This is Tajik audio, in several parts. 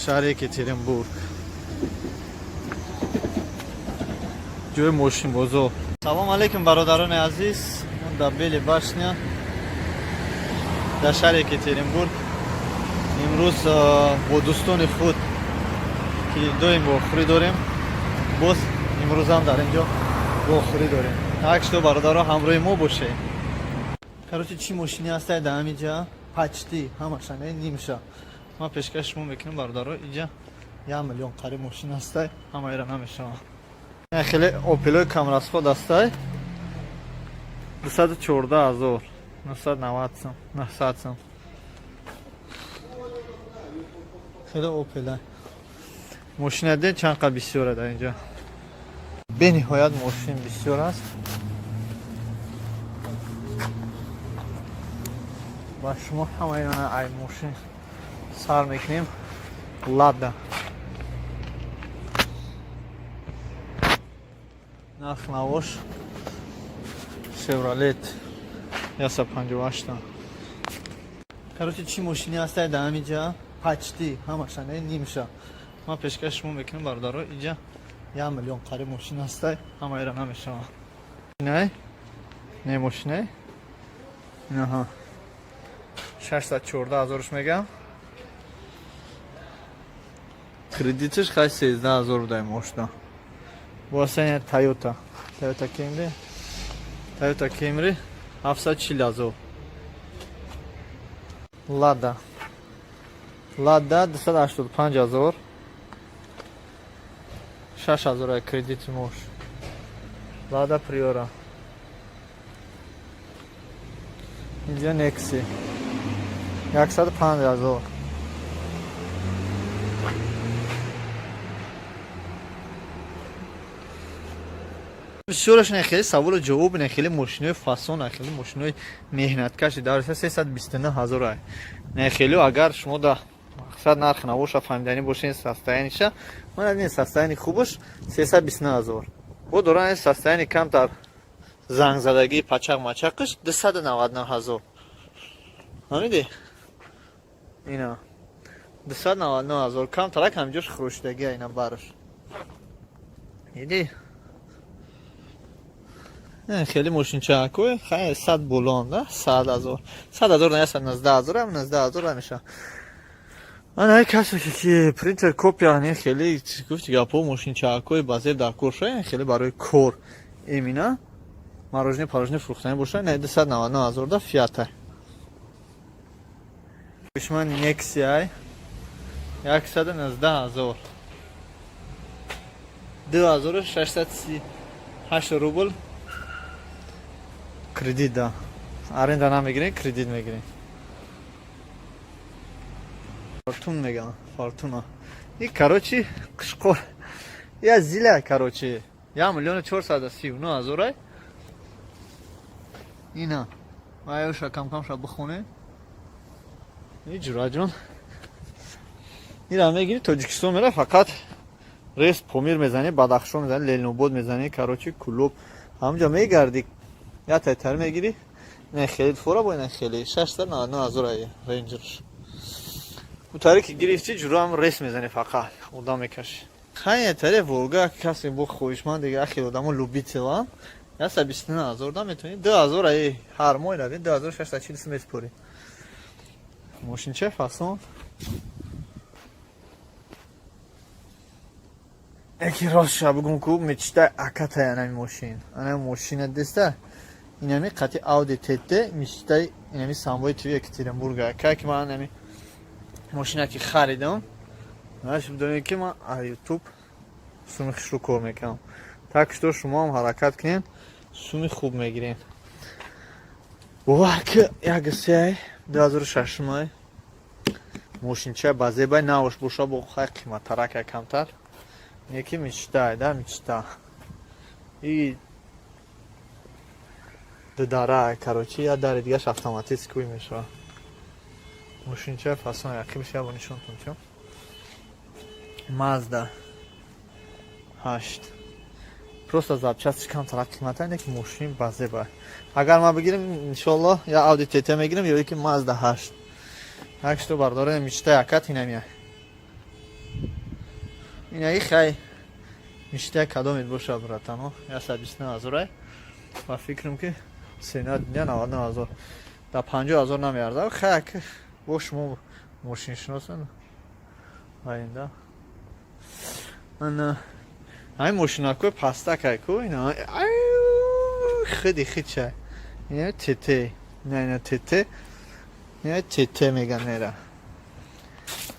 Шаҳри Екатеринбург, ҷои мошинбозор. Салом алейкум, бародарони азиз. Дар Белая башня, дар шаҳри Екатеринбург, имрӯз бо дӯстони худ, ки доим вохӯрӣ дорем, боз имрӯзам дар ин ҷо вохӯрӣ дорем. Так что, бародаро, ҳамроҳи мо бошед. Короче, чӣ мошине ҳастай дар ҳамин ҷа, почти ҳамаша не, нимша ман пешкаши шумо мекунам, бародаро. Инҷа 1 миллион қариб мошин ҳастай, ҳамаира намешавам. Хеле Опелои камрасход ҳастай, 214 ҳазор, 990 сум, 900 сум. Хеле Опела мошина ден чанд қа бисёра дар инҷа, бениҳоят мошин бисёр аст. Ба шумо ҳамаи ай мошин сар мекунем. Лада, нарх навош. Шевролет 158. Короче, чӣ мошине ҳастай дар ҳамин ҷа, почти ҳамаша не, нимша ман пешкаши шумо мекунам, бародаро. Инҷа 1 миллион қариб мошин ҳастай, ҳамаира намешавам. Не, не, мошине инаҳа 614 ҳазорш мегам, кредитиш хай 13 ҳазор будай мошина. Боасаня Тойота, Тойота Кемри, Тойота Кемри 740 ҳазор. Лада, Лада 285 ҳазор, 6 ҳазор кредити мош. Лада Приора. Инҷа Некси 105 ҳазор. Бисёраш не, хеле саволу ҷавоб не, хеле мошинои фасон, хеле мошинои меҳнаткаши дар 329 ҳазор ай не. Хеле агар шумо да мақсад нарх набоша, фаҳмиданӣ бошед состояниша, ман аз ин состояни хубаш 329 ҳазор бо доран, состояни камтар зангзадагии пачақ мачақаш 299 ҳазор. Фаҳмидӣ? Ина 299 ҳазор, камтарак ҳамҷош хурӯшидагӣ, ина бараш иди. Хеле мошинчаакӯ хай 100 болон да, 100 ҳазор, 100 ҳазор на, 119 ҳазор, ам 19 ҳазор ҳамеша. Ана касе ки принтер, копия не, хеле гуфти гапо, мошинчаакҳои базеб дар кор шуда, хеле барои кор имина мороженое парожне фурӯхтанӣ боша, не, 299 ҳазор да Фиата. Душман Нексиай 119 ҳазор, 2638 рубл кредит да, аренда намегирем, кредит мегирем. Фортун мегам, Фортуна и, короче, қишқор я зиля, короче, 1 439 000 ай. Ина аюша камкамша бихоне. И ҷураҷон, ира мегири, Тоҷикистон мера, фақат рес Помир мезанӣ, Бадахшон мезанӣ, Ленобод мезанӣ, короче, Кулоб, ҳамҷа мегарди, я тайтар мегирӣ. Не, хеле фора бо ина хеле 699 ҳазор ай Рейнҷерш. Утаре ки гирифтӣ, ҷураам рес мезанӣ, фақат одам мекашӣ. Хай, таре Волга, касе бо хоҳишманд дига, ахи одамо любителам, 129 ҳазор да метавонӣ, 2000 ай ҳар моҳ рави, 2640 сум меспорӣ. Мошинча фасон. Яки ростша бугум ку, мечтай акатай анами мошин, анами мошина деста, инами қати Ауди ТТ мечтай, инами самбои тиви Екатеринбурга. Кай ки ман анами мошина ки харидам, наш бидонед, ки ман а Ютуб суми хушрӯ кор мекунам. Так что шумоам ҳаракат кунед, суми хуб мегиред. Бовар ки, як сеай 2006-май мошинча базебай навош боша, бо хай қиматтарак камтар, неки мечтай да, мечта и дудара, короче, я дари дигаш автоматически мешава. Мошинча фасон, яқибиш ябо нишонтон чо. Мазда 8, просто запчастиш камтарак қимата, неки мошин базеба. Агар ман бигирем, иншоалло, я Ауди ТТ мегирем ё ки Мазда 8. Так что, бардора, мечтай акат инамия. Инаи хай миштая кадомед боша, братано, 129 ҳазорай. Ба фикрам, ки цена дня 99 ҳазор. Да 50 ҳазор намеарзад. Хай, бо шумо мошиншиносен. Айнда. Ана ҳамин мошинакҳои пастакай ку ина хиди хичай. Ина ТТ, ина ТТ, ина ТТ меган нера.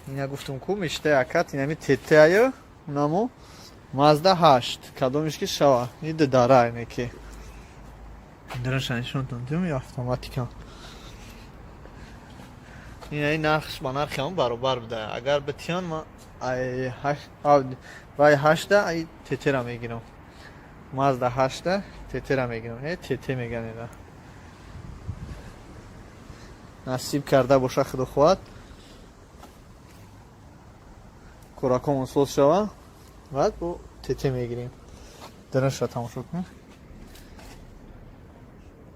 Ина гуфтум ку мечтаи акат инами ТТ аю, унамо Мазда 8 кадомиш ки шава. Ида дара ине ки. Дараша нишонтон дим, автоматика. Ина ин нархш ба нархи ҳамон баробар буда. Агар битиён, ма ай вай ҳашта ай ТТ-ра мегирам. Мазда ҳашта ТТ-ра мегирам. Э, ТТ меган ина. Насиб карда боша, худо хоҳад. Кӯракомон соз шава. Баъд бо ТТ мегирем. Дараша тамошо кун.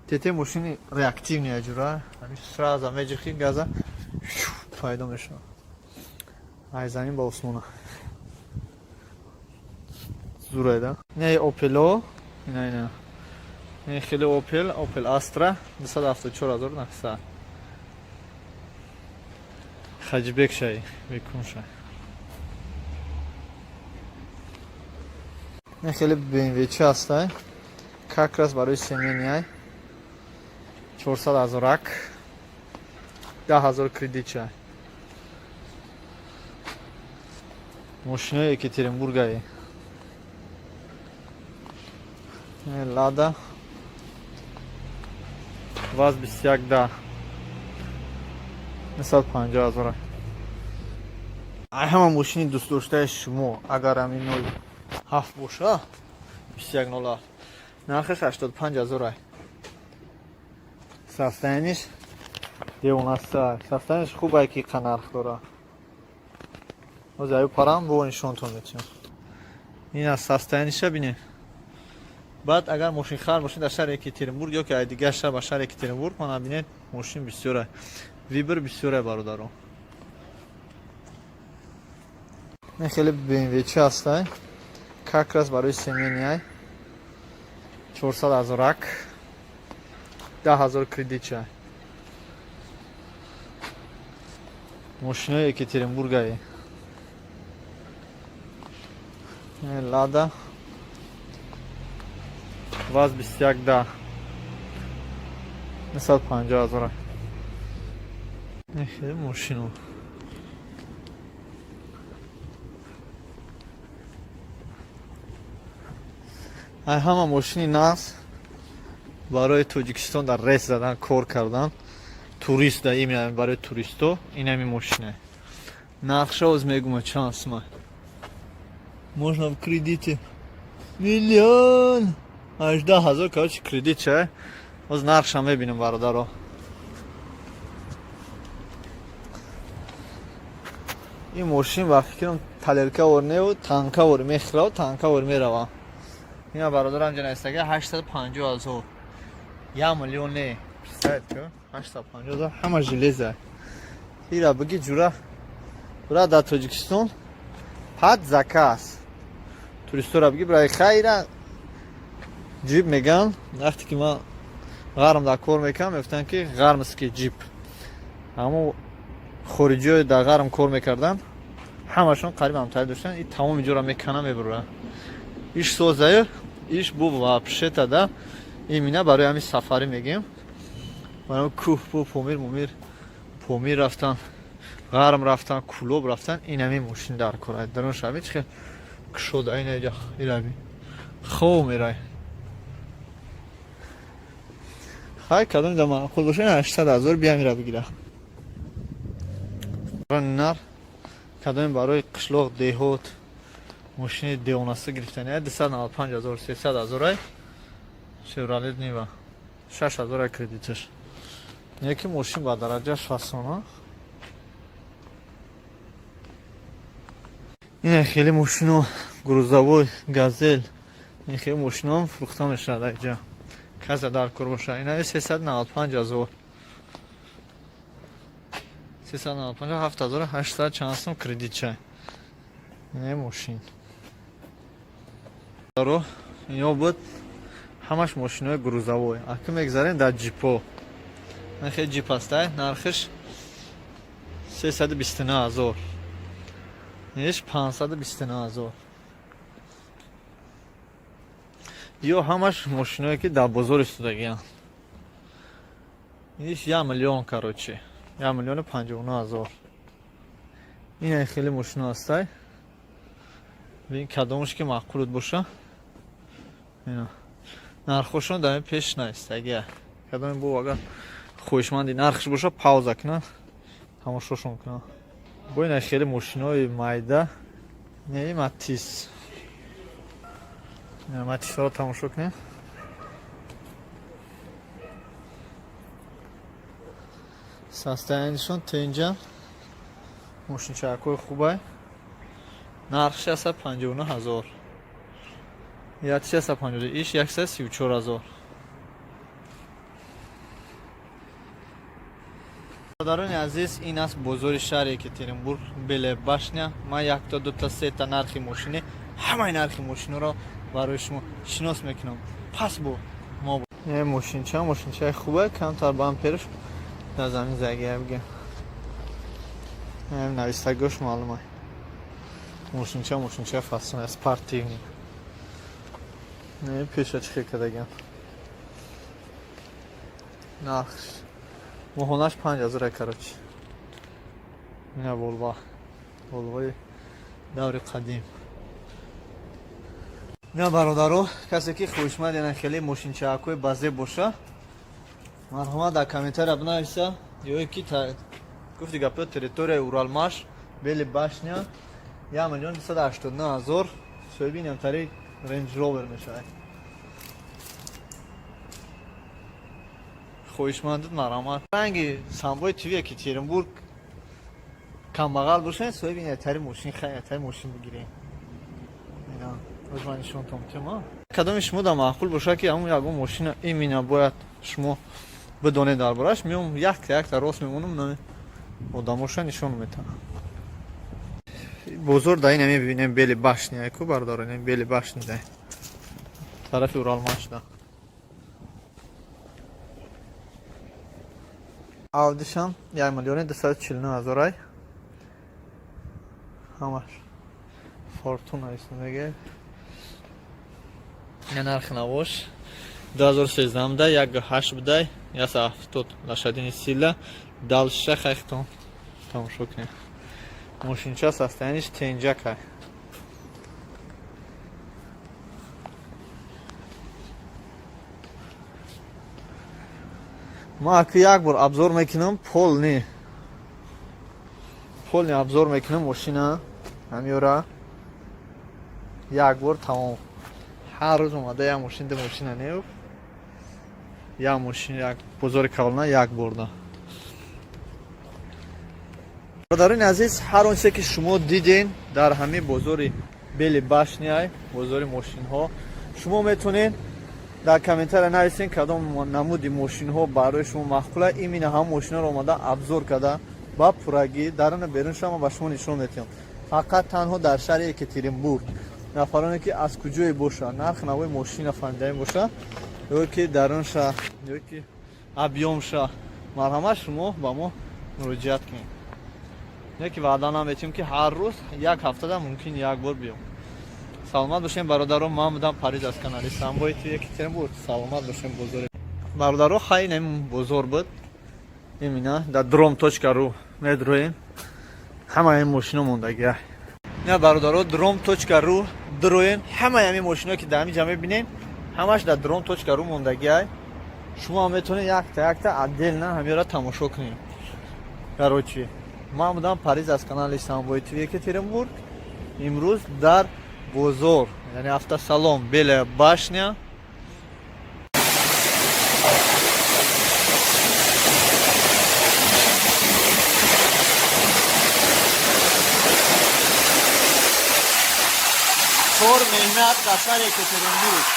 ТТ мошини реактивный аҷура. Ҳамин сразу меҷихи газа, пайдо мешавад. Ай замин ба осмона. Зурайда. Ина Опело, ина ина. Ин хеле Опел, Опел Astra 274 900. Хаҷибек шай, бекун шай. Ин хеле BMW чи ҳастай? Как раз барои семейный. 400 ҳазорак. 10 ҳазор кредит чай. Мошинои Екатеринбургай. Лада. ВАЗ 21 да. 950 ҳазора. Ай ҳама мошини дӯстдоштаи шумо, агар ҳамин 07 боша, 2107 нархаш 85 ҳазор. Состояниш девонаста, состояниш хуб, ки қа нарх дора. Ҳозир аю парам бо нишонтон метиҳам. Ин аз состояниша бинед. Баъд агар мошинхар бошед дар шаҳри Екатеринбург ё ки ай дигар шаҳр ба шаҳри Екатеринбург, мана бинед, мошин бисёра, выбор бисёра, бародаро. Ин хеле BMW чи ҳастай? Как раз барои семейный. 400 ҳазорак. 10 ҳазор кредит чай. Мошинои Екатеринбургай. Лада. ВАЗ 21 да. 950 ҳазора. Хеле мошино. Ай ҳама мошини нағз барои Тоҷикистон дар рейс задан, кор кардан, турист да, именно барои туристо инами мошина. Нархша оз мегума чанд сума. Можно в кредите. Миллион 18 ҳазор, короче, кредит чай. Оз нархша мебинем, бародаро. Ин мошин ба фикрам тарелка вор неву танка вор мехӯрав, танка вор мерава. Ина, бародарам, ҷанайстага 850 ҳазор. 1 миллион не. Представь, ки 850 ҳазор, ҳама железа. Ира биги, ҷура. Бура дар Тоҷикистон под заказ. Туристора биги, бирай хайра джип меган. Вақте ки ман ғарм дар кор мекардам, мегуфтанд, ки ғармский джип. Ҳамо хориҷиҳое дар ғарм кор мекарданд, ҳамашон қариб ҳамтари доштанд. И тамоми ҷоро мекана, мебуранд. Иш созаю, иш бу вообще-то да имина барои ҳамин сафарӣ мегем. Барои кӯҳ, бу Помир, Мумир, Помир рафтан, ғарм рафтан, Кулоб рафтан, ин ҳамин мошин дар кор. Дарун шави чӣ хел кушода, ина иҷа ираби. Хоб мерай. Хай, кадом да маъқул боша, 800 ҳазор биям ира бигира. Нар кадоме барои қишлоқ, деҳот мошини девонаста гирифтани, 295 ҳазор, 300 ҳазорай Шевролет Нива, 6 ҳазорай кредиташ. Яки мошин ба дараҷаш фасона. Ин хеле мошино, грузовой Газель, ин хеле мошино фурӯхта мешавад айҷа. Касе дар кор боша, ина 395 ҳазор. 395, 7800 чанд сум кредит чай. Ине мошин. Ино буд ҳамаш мошинои грузовой. Аку мегзарем дар ҷипо. Хеле ҷип ҳастай, нархиш 329 ҳазор. Иш 529 ҳазор. Ё ҳамаш мошиное ки дар бозор истодагианд. Иш 1 миллион, короче. 1 миллиону 59 ҳазор. Ин хеле мошино ҳастай. Бин, кадомаш ки маъқулут боша. Ина. Нархошон дар пеш наистагия. Кадоме бо агар хоҳишманди нархш боша, пауза кунад, тамошошон кунад. Бо ина хеле мошинои майда. Не, Матиз. Матизҳоро тамошо кунед. Состояние шон тенҷа. Мошинчакҳои хубай. Нархш 159 ҳазор. 150, иш 134 ҳазор. Бародарони азиз, ин аст бозори шаҳри Екатеринбург, Белая башня. Ман якта, дута, сета нархи мошини, ҳамаи нархи мошиноро барои шумо шинос мекунам. Пас бо мо. Мошинча, мошинчаи хубе, камтар бамперш дар замин загия бигем. Навистагош маълума. Мошинча, мошинчаи фасон, спортивный. Пеша чӣ хел кардагиам. Нархш моҳонаш 5000, короче. Ина Волва. Волвои даври қадим. Ина, бародаро, касе ки хоҳишманд яна хеле мошинчаакҳои базе боша, марҳамат, дар комментария бинависа, ё ки гуфти гапё, территорияи Уралмаш, Белая башня, 1 миллион 289 ҳазор соҳиби инамтари Рейндж Ровер мешавад. Хоҳишмандид, марҳамат. Ранги Самбои ТВ Екатеринбург камбағал бошед, соҳиби инатари мошин, хайатари мошин бигирем. Ина оз ман нишонтон тема. Кадоми шумо да маъқул боша, ки ҳамун ягон мошина имина бояд шумо бидонед дар бораш, меом, якта якта рост мемонам, одамоша нишон метаҳам. Бозор да ина мебинем, Белая башня ку, бародаро, Белая башня да тарафи Уралмашда. Авдишам 1 миллиони 249 ҳазорай. Ҳамаш Фортуна меге. Я нархи навош 2013 да 1,8 будай, 170 лошадиный сила. Дальше хайхтон тамошо кунед. Мошинча состояние ш тенҷакай. Ма аку як бор обзор мекунам, полный обзор мекунам мошина ҳамёра, як бор тамом. Ҳар рӯз омада як мошин, ду мошина неуф, як мошин, як бозори калона як борда. Бародарони азиз, ҳар он чизе ки шумо диден дар ҳамин бозори Белая башня, бозори мошинҳо, шумо метавонед дар комментария нависен, кадом намуди мошинҳо барои шумо маъқула. Именно ҳамон мошинҳоро омада обзор карда, ба пуррагӣ даруна берун шума ба шумо нишон метиҳам. Фақат танҳо дар шаҳри Екатеринбург. Нафароне ки аз куҷое боша, нарх навои мошина фаҳмидаин боша, ё ки дарунша, ё ки объём ша, марҳамат, шумо ба мо муроҷиат кунед. Не ки ваъда наметиҳем, ки ҳар рӯз, як ҳафтада мумкин як бор биём. Саломат бошем, бародаро. Ман будам Париз аз канали Самбои ТВ Екатеринбург. Саломат бошем. Бозори, бародаро, хай, ин бозор буд. Имина дар дром.ру медроем, ҳамаи ин мошино мондагия. Ина, бародаро, дром.ру дроем, ҳамаи ҳамин мошино ки дар ҳамин ҷа мебинем, ҳамаш дар дром.ру мондагия. Шумо ҳам метавонед якта якта отдельно ҳамёра тамошо кунед. Короче, ман будам Париз аз канали Самбои ТВ Екатеринбург. Имрӯз дар бозор, яъне автосалон Белая башня. Кор, меҳнат дар шаҳри Екатеринбург.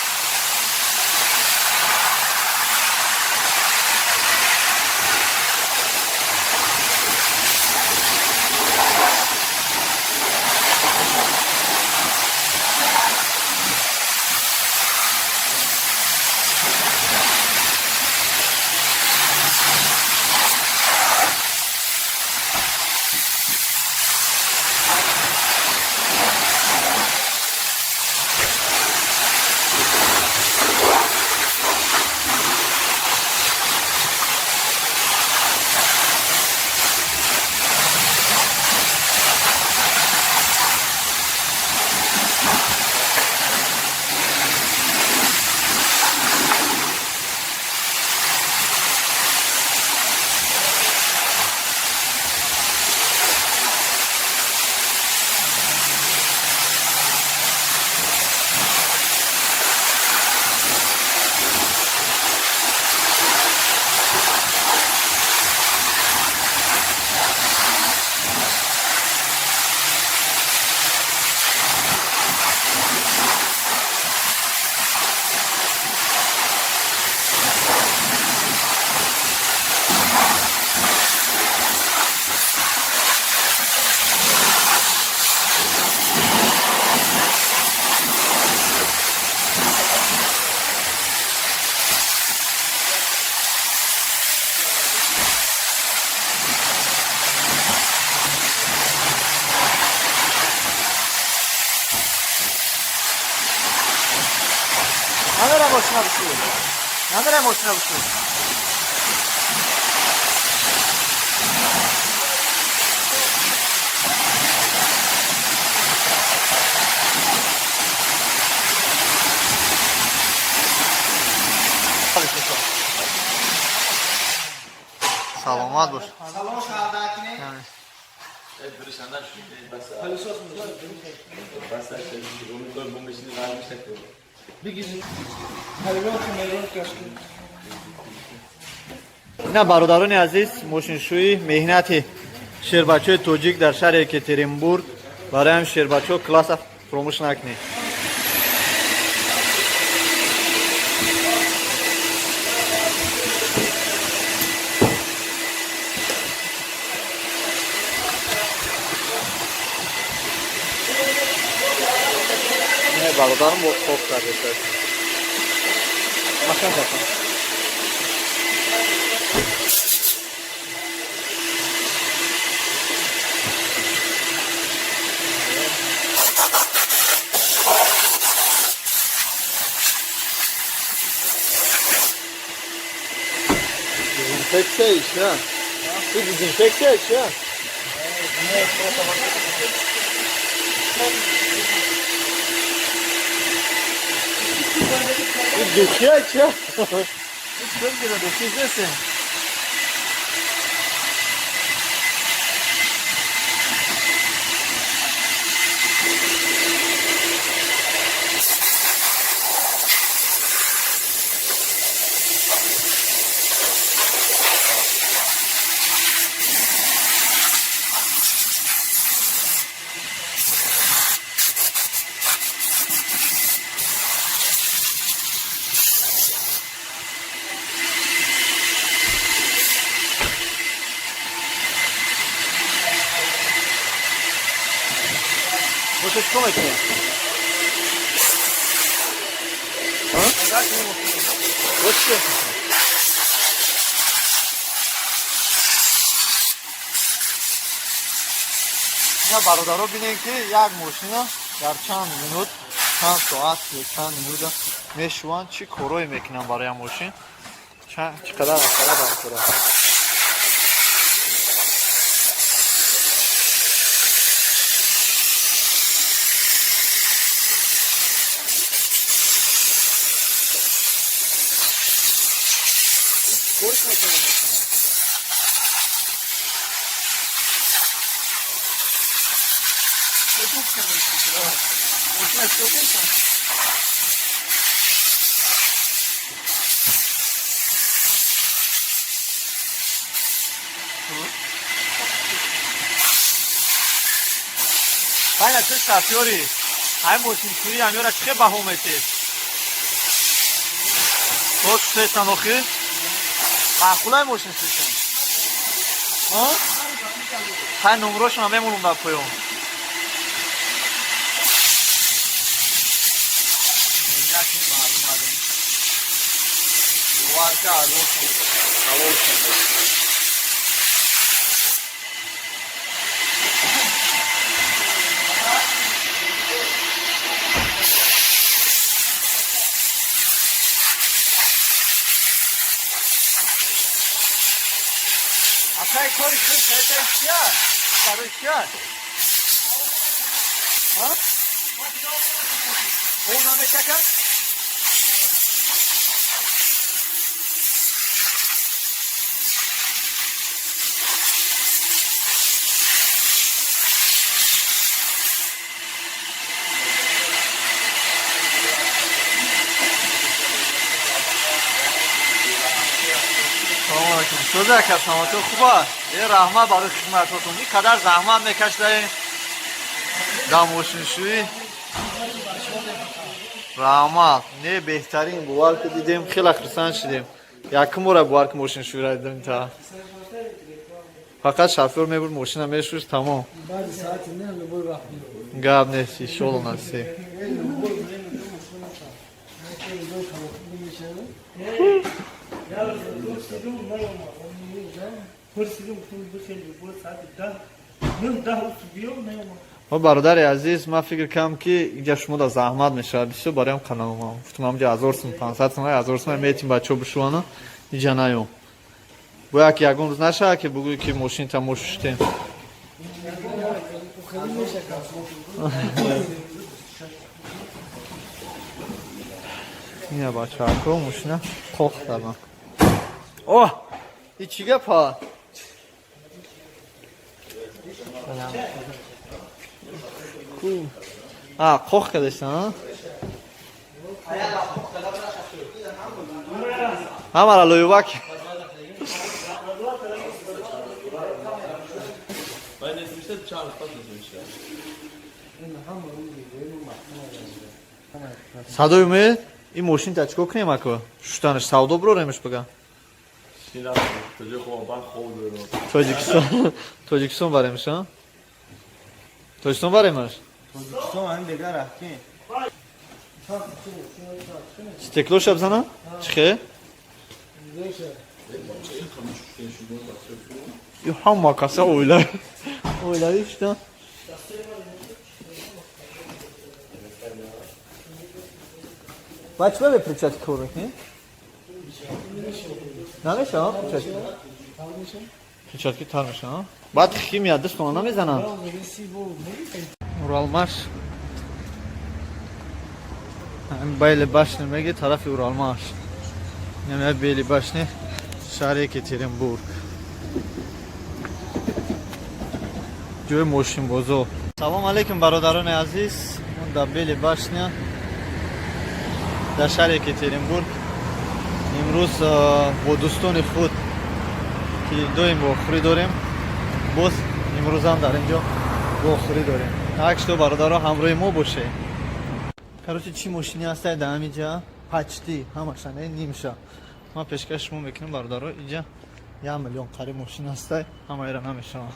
Намера мошина бишӯ. Намера мошина бишӯ. Саломат бош. Салом шаҳрдакне. Ина, бародарони азиз, мошиншӯӣ меҳнати шербачаҳои тоҷик дар шаҳри Екатеринбург. Барои ҳам шербачаҳо класса фуромӯш накунед. Не, бародарам бо хоб карда шуд. Машин кардам. Дезинфекция еще. Ты дезинфекция еще? Ты духи еще? Ты духи здесь? Вот это что это? А? Вот что? Ина, бародаро, бинем, ки як мошина дар чанд минут, чанд соат ё чанд минута мешӯванд, чӣ корое мекунанд барои як мошин, чӣ қадар масъала баркора. Сколько мекунад мошина? Мошина чӣ кор? Хайна, ту шофёри ҳай мошиншӯӣ, ҳамёра чӣ баҳо метед? Тоз шуесан охир? Маъқулай мошиншӯишон? Ҳай, номрошона мемонум дар поён. Мардум аз ин бовар ка азоншон ҳалолшон бошад. Акай, кори худ кайтай чия? Барои чия? О, намечака? Салом алейкум. Сӯза ака, саломатӣ хуб аст? Е, раҳмат барои хидматотон. Ин қадар заҳмат мекашидаем дар мошиншӯӣ. Раҳмат. Не, беҳтарин, бовар ки дидем, хеле хурсанд шудем. Якум бора, бовар ки, мошиншӯиро дидем та. Фақат шофёр мебурд, мошина мешӯшт, тамом. Баъди саати не любой вақт биё. Гап нест, иншолло, насиб. Любой время мешава. Пурсидум, гуфтум, бихел любой саати 10, 9, 10 биё, наёмад. Мо, бародари азиз, ман фикр кардам, ки инҷа шумо да заҳмат мешавад бисёр, бароям қанаомам. Гуфтам, ҳамҷа 1000 сум, 500 сум, 1000 сум метим, бачаҳо бишувана, иҷа наём. Бояд ки ягон рӯз нашавад, ки бугӯӣ, ки мошинита мо шуштем. Хеле мешакам. Ина, бачаҳако, мошина қоқ кардам. О, и чӣ гапа? Ку а қоқ кардеса, ҳамара лӯюбак. Ben etmişler, çağırıp etmişler. Садои умед, ин мошинта чӣ кор кунем, ако? Шуштанаш савдо бироремш, бага. Şimdi çocuk o ben kovduyorum. Тоҷикистон, Тоҷикистон баремш, а? Тоҷикистон баремаш? Тоҷикистон ҳамин бега рафтем. Стекло ша бизанам? Чӣ хе? Ю ҳама каса оила. Оилавӣ шуда. Баъд чӣ бе перчатки кор мекунӣ? Намешава перчатки? Перчатки тар мешава? Баъд химия дастона намезананд? Уралмаш. Ҳамин Белый башня меги, тарафи Уралмаш. Инам Белый башня, шаҳри Екатеринбург. Ҷои мошинбозо. Салом алейкум, бародарони азиз. Мо дар Белый башня, дар шаҳри Екатеринбург, имрӯз бо дӯстони худ, ки доим вохӯрӣ дорем, боз имрӯзам дар ин ҷо вохӯрӣ дорем. Так что, бародаро, ҳамроҳи мо бошед. Короче, чӣ мошине ҳастай дар ҳамин ҷа? Почти ҳамаша, не, нимша ман пешкаши шумо мекунам, бародаро. Инҷа 1 миллион қариб мошин ҳастай, ҳамаеро намешавам.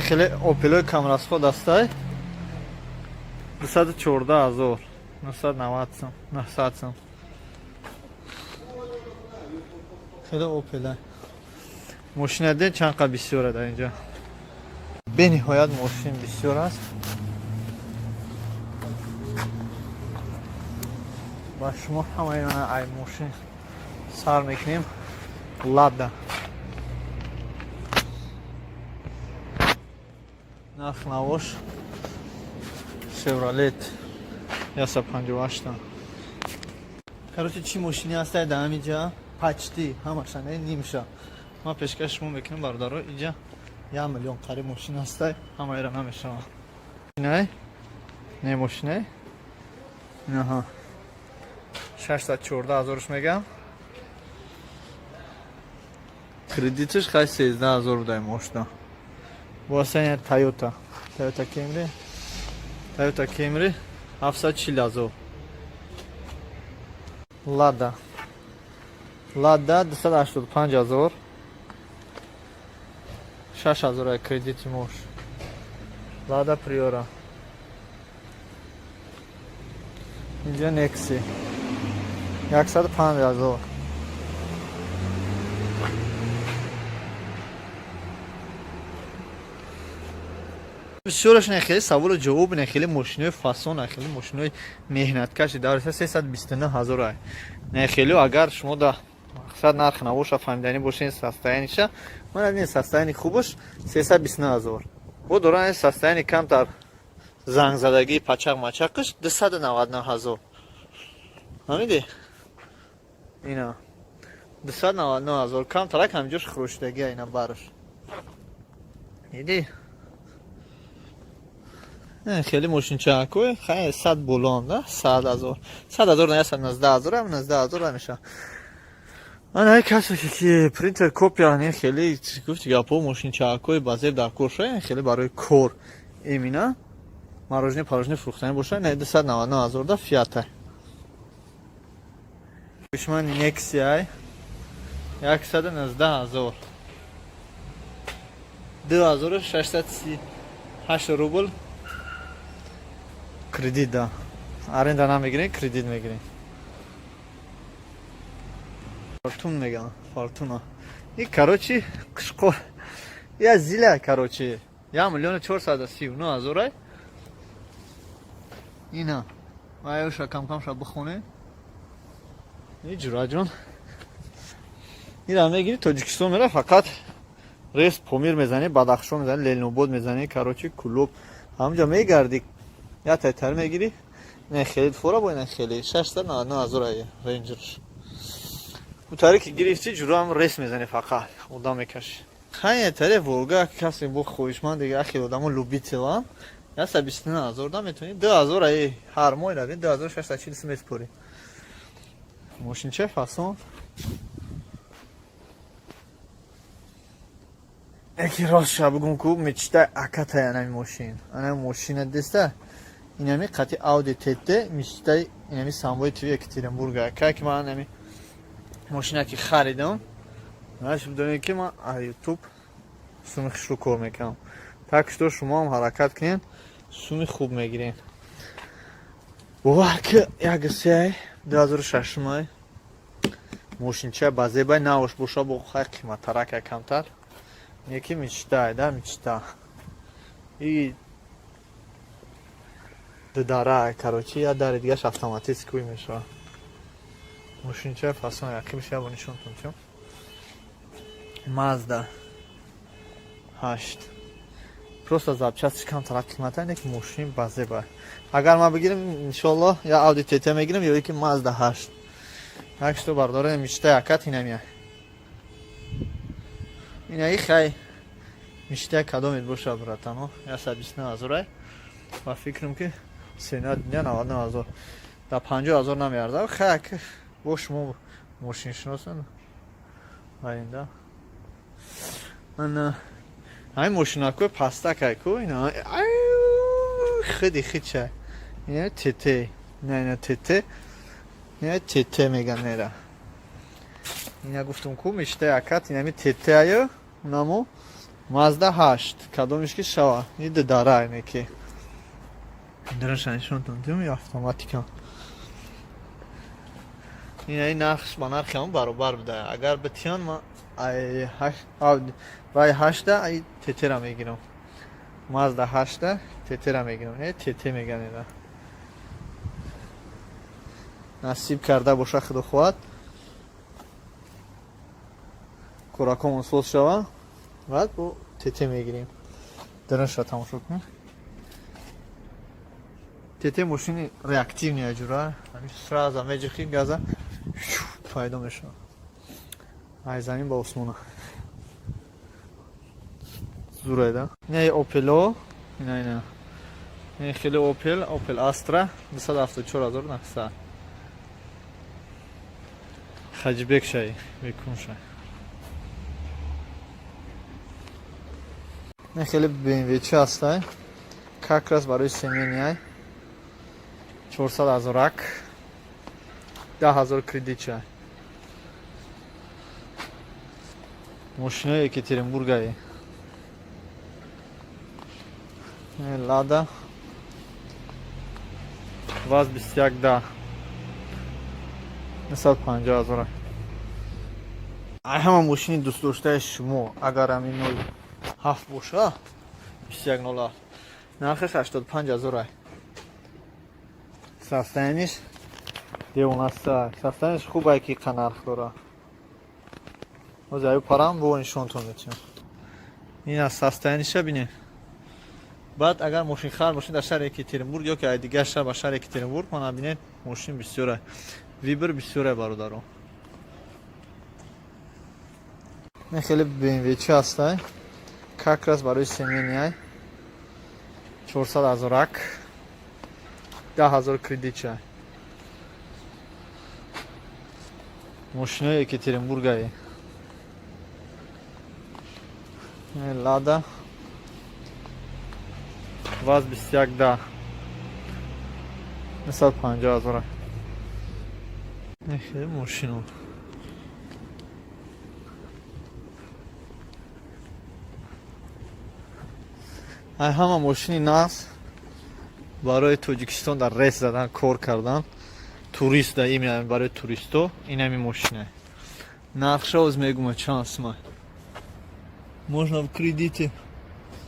Хеле Опелои камрасход ҳастай, 214 ҳазор 990 сум, 900 сум. Хеле Опела мошина де чанд қа бисёра дар инҷа, бениҳоят мошин бисёр аст. Ба шумо ҳамаи ай мошин сар мекунем. Лада, нарх навош. Шевролет 158. Короче, чӣ мошине ҳастай дар ҳамин ҷа? Почти ҳамаша, не, нимша ман пешкаши шумо мекунам, бародаро. Инҷа 1 миллион қариб мошин ҳастай, ҳамаеро намешавам. Мошинай, не, мошинай, аҳа, 614 ҳазорш мегам, кредитиш хай 13 ҳазор будай мошина. Боасаня Тойота, Тойота Кемри, Тойота Кемри 740 ҳазор. Лада, Лада 285 ҳазор, 6 ҳазор кредити мош. Лада Приора. Инҷа Некси 105 ҳазор. Бисёраш не, хеле саволу ҷавоб, не, хеле мошинои фасон, не, хеле мошинои меҳнаткаши дар 329 ҳазор ай, не, хеле. Агар шумо да мақсад нарх набоша, фаҳмиданӣ бошед состояниша, ман не, состояни хубаш 329 ҳазор бо доран, состояни камтар зангзадагии пачақ мачақаш 299 ҳазор. Фаҳмидӣ? Ина 299 ҳазор, камтарак ҳамҷош хӯрошидагия, ина бараш дидӣ. Хеле мошинчаакӯ хай 100 болон да, 100 ҳазор, 100 ҳазор, на, 119 ҳазор, ам 19 ҳазор меша. Ана касе ки принтер, копия, не, хеле гуфти гапо, мошинчаакҳои базеб дар кор шуда, хеле барои кор имина мороженое парожне фурӯхтанӣ боша, не, 299 ҳазор да Фиата. Душмани Нексиай 119 ҳазор, 2638 рубл кредит да, аренда намегирем, кредит мегирем. Фортун мегам, Фортуна и, короче, қишқо я зила, короче, 1 439 000 ай. Ина вайоша камкамша бихоне. Ҷураҷон, ира мегири, Тоҷикистон мера, фақат рес Помир мезанӣ, Бадахшон мезанӣ, Ленинобод мезанӣ, короче, Кулоб, ҳамҷа мегардӣ. Я тайтар мегирӣ. Не, хеле фора бо ина хеле 699 ҳазор ай Рейнҷерш. Утаре ки гирифтӣ, ҷураам, рес мезанӣ, фақат одам мекашӣ. Хай, таре Волга касе бо хоҳишманд дига, ахи одамо любитель ан, 129 ҳазор да метавонӣ, 2000 ай ҳар моҳ рави, 2640 сум месупорӣ. Мошинча фасон. Яки ростша бугум ку, мечта акатай анами мошин. Анами мошина деста, инами қати Ауди ТТ мечтаи инами Самбои ТВ Екатеринбурга. Кай ки ман анами мошина ки харидам, наш бидонед, ки ман а Ютуб суми хушрӯ кор мекунам. Так что шумоам ҳаракат кунед, суми хуб мегиред. Бовар ки, як сеай 2006 май мошинча базебай навош боша, бо хай қиматтарак камтар. Яки мечтай, да, мечта. И дудара, короче, я дари дигаш автоматически мешава. Мошинча фасон, яқибиш я бо нишонтон тиём. Мазда 8. Просто запчасть ш камтар қимата, не ки мошин базеба. Агар ман бигирам, иншоаллоҳ, я Audi TT мегирам, ё ки Mazda 8. Так что, бардора, мечта акат инамия. Инаи хай мечта кадомет боша, братано, 129 ҳазор ва фикрам ки сена дня 99 ҳазор да 50 ҳазор намеарзад. Хай, бо шумо мошиншиносан оинда. Ана ҳамин мошинакҳои пастакай ку, ина хиди хича, ина ТТ, ина, ина ТТ, ина ТТ меган нера. Ина гуфтум ку, мечтаи акат инами ТТ аю, унамо Мазда 8, кадомиш ки шава. И дара ине ки дараша нишонтон дим, автоматика. Ина нархш ба нархи ҳам баробар буда. Агар битиён, ма ай вай ҳашта ай ТТ-ра мегирам. Мазда ҳашта ТТ-ра мегирам. Э, ТТ меган ина. Насиб карда боша, худо хоҳад. Кӯракомон соз шава, баъд бо ТТ мегирем. Дараша тамошо кун. ТТ мошини реактивный аҷура. Сразу меҷихи газа, пайдо мешавад. Ай замин ба осмона. Зурайда. Ина Опело, ина, ина. Ин хеле Опел, Опел Астра 274 900. Хаҷибек шай, бекун шай. Ин хеле BMW чи ҳастай? Как раз барои семейный 400 ҳазорак, 10 ҳазор кредит чай. Мошинои Екатеринбургаи. Лада ВАЗ 21 да 950 ҳазора. Ай ҳама мошини дӯстдоштаи шумо, агар ҳамин 07 боша, 2107, нархаш 85 ҳазор ай. Состояние ш девонаста, состояние ш хуб ай, ки қа нарх дора. Ҳозир аю парам бо нишонтон метиҳам. Ин аз состояние ша бинед. Баъд агар мошинхар бошед дар шаҳри Екатеринбург ё ки ай дигар шаҳр ба шаҳри Екатеринбург, мана бинед, мошин бисёра, выбор бисёра, бародаро. Ин хеле BMW чи ҳастай? Как раз барои семейный ай 400 ҳазорак, 10 ҳазор кредит чай. Мошинои Екатеринбургаи. Лада ВАЗ 21 да 950 ҳазора. Хеле мошино. Ай ҳама мошини нағз барои Тоҷикистон дар рейс задан, кор кардан, турист да, именно барои туристо инами мошина. Нархша оз мегума чанд сума. Можно в кредите.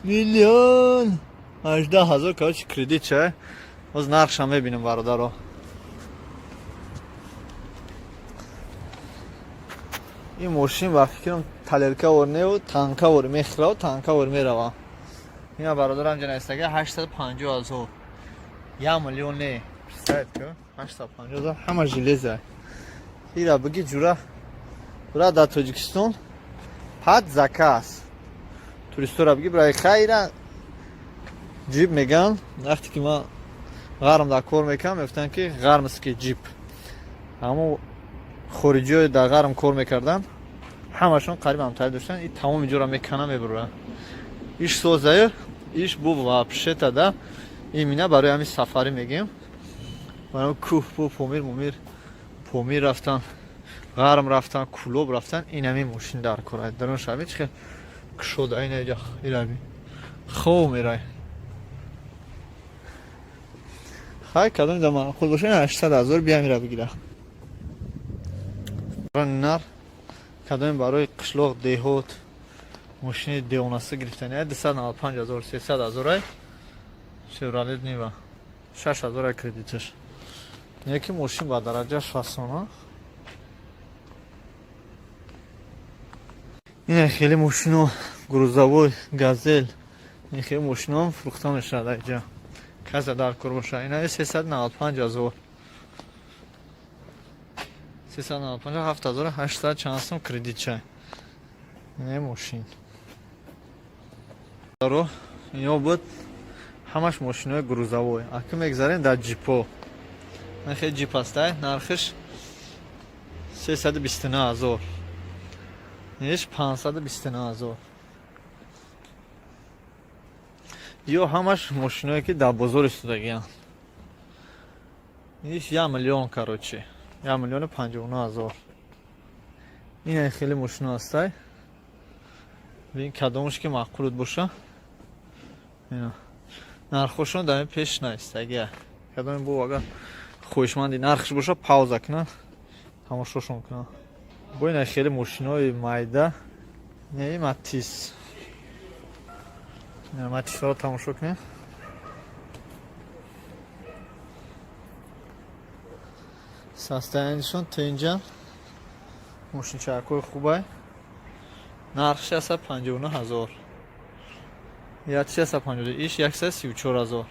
Миллион 18 ҳазор, короче, кредит чай. Боз нархшам мебинем, бародаро. Ин мошин ба фикрам тарелка вор неу, танка вор мехӯраву танка вор мерава. Ина, бародарам, ҷанайстага 850 000, 1 миллион не, представить ку, 850 000, ҳама железа. Ира биги, ҷура, бура дар Тоҷикистон под заказ туристора биги, бираи хайра джип меган. Вақте ки ман ғарм дар кор мекардам, мегуфтанд, ки ғармский джип. Ҳамо хориҷиҳое дар ғарм кор мекарданд, ҳамашон қариб ҳамтари доштанд. И тамоми ҷора мекана, мебуранд. Иш созаю, иш бу вообще-то да имина барои ҳамин сафарӣ мегем, барои кӯҳ бу Помир, мумир, Помир рафтан, ғарм рафтан, Кулоб рафтан, ин ҳамин мошин дар кор. Дарон шаби чи хел кушода, ина иҷа ираби хоб мерай. Хай, кадоми да маъқул боша, 800 000 биям, ира бигира. Нар кадоми барои қишлоқ, деҳот мошини девонаса гирифтани, 295 000, 300 000 ай. Шевролет Нива 6000 ай кредиташ. Яки мошин ба дараҷаш фасона. Ин хеле мошино, грузовой Газел, ин хеле мошино фурӯхта мешавад айҷа. Каса дар кор боша, ина 395 000, 395, 7800 чанд сум кредит чай. Ин мошин ино буд, ҳамаш мошинои грузовой. Аки мегзарем дар ҷипо. Ин хеле ҷип ҳастай, нархиш 329 000, иш 529 000. Ё ҳамаш мошиное, ки дар бозор истодагиянд. Иш 1 миллион, короче, 1 059 000. Ин хеле мошино ҳастай. Бин, кадомаш ки маъқулут боша. Нархошон дар пеш наистагия. Кадоме бо агар хоҳишманди нархш боша, пауза кунад, тамошошон кунад. Бо ина хеле мошинои майда, не, Матиз, Матизҳоро тамошо кунед. Состояние шон тинҷа, мошинчакҳои хубай. Нархш 159 000, 150, иш 134 000.